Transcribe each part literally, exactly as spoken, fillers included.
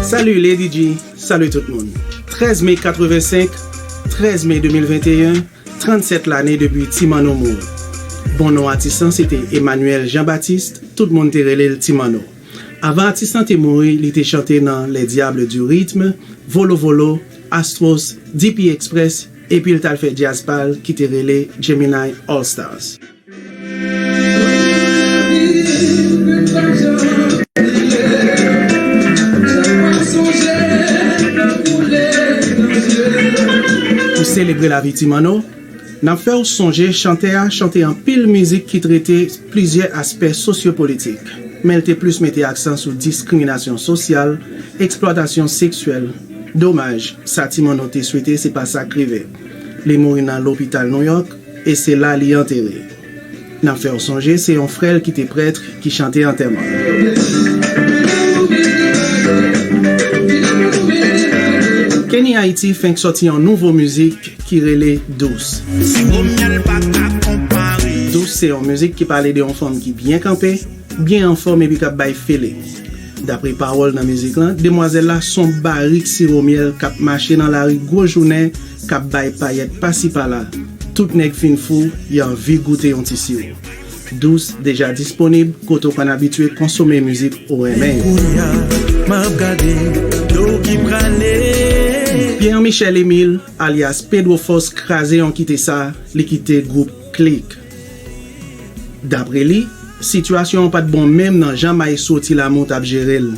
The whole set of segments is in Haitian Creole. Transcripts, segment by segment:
Salut Lady G, salut tout moun. Trèz me katrevensenk, trèz me de mil venteyen, trannsèt lane depi Ti Manno mouri. Bon non atis lan se te Emmanuel Jean Baptiste, tout moun te rele l Ti Manno. Avan atis lan te mouri, li te chante nan Les Diables du Rythme, Volo Volo, Astros, D P Express, epi l t al fè djaz pa l ki te rele Gemini All Stars. Pou selebre lavi Ti Manno, n ap fè w sonje chantè a chante anpil mizik ki trete plizyè aspè sosyopolitik, men l te plis mete aksan sou diskriminasyon sosyal, eksplwatasyon seksyèl. Domaj, sa Ti Manno te swete se pa sa k rive. Li mouri nan lopital Nouyòk, e se la li antere. N ap fè w sonje se yon frè l ki te prèt ki chante antèman. Kenny Haiti fenk sòti yon nouvo mizik ki rele Dous. Dous se yon mizik ki pale de yon fanm ki byen kanpe, byen anfòm epi k ap bay feeling. Dapre pawòl nan mizik lan, demwazèl la s on barik siwo myèl k ap mache nan lari gwo jounen, k ap bay payèt pasi pala. Tout nèg fin fou, y anvi goute yon ti siwo. Dous deja disponib kote w konn abitye konsome mizik ou renmen yo. Pierre Michel Emile, alyas Pedro Force, kraze yon kite sa, li kite gwoup Klik. Dapre li, sitiyasyon an pa t bon menm nan jan Maestro Ti Lamour t ap jere l.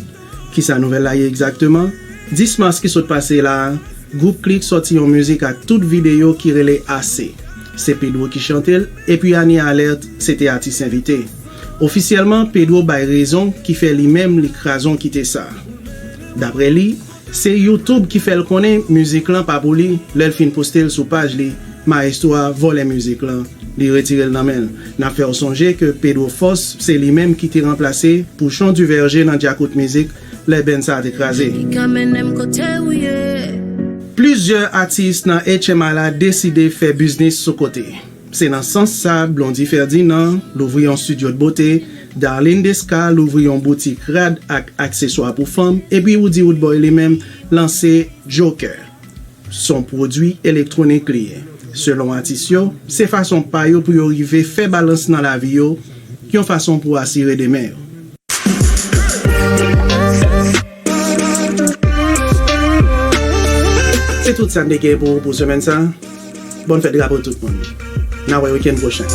Kisa nouvèl la ye egzakteman? Dis mas ki sot pase la a, gwoup Klik sòti yon mizik ak tout videyo ki rele Ase. Se Pedro ki chante l, epi Anie Alerte se te atis envite. Ofisyèlman, Pedro bay rezon ki fè li menm li kraze yon kite sa. Dapre li, se YouTube ki fè l konnen mizik lan pa pou li, lè l fin poste l sou paj li, Maestro a vòlè mizik lan, li retire l nan men l. N ap fè w sonje ke Pedro Force se li menm ki te ranplase Pouchon Duverger nan Djakout Mizik lè band sa a te kraze. Li ka mennen m kote w ye. Plizyè atis nan H M I la deside fè biznis sou kote. Se nan sans sa Blondy Ferdinand louvri yon studio de beauté, Darline Desca louvri yon boutik rad ak akseswa pou fanm, epi Woody Roodboy li menm lanse Joker. S on pwodui elektwonik li ye. Selon atis yo, se fason pa yo pou yo rive fè balans nan lavi yo, yon fason pou asire demen yo. Se tout sa n te gen pou ou pou semèn sa. Bòn fèt drapo tout moun. N a wè wikenn pwochen.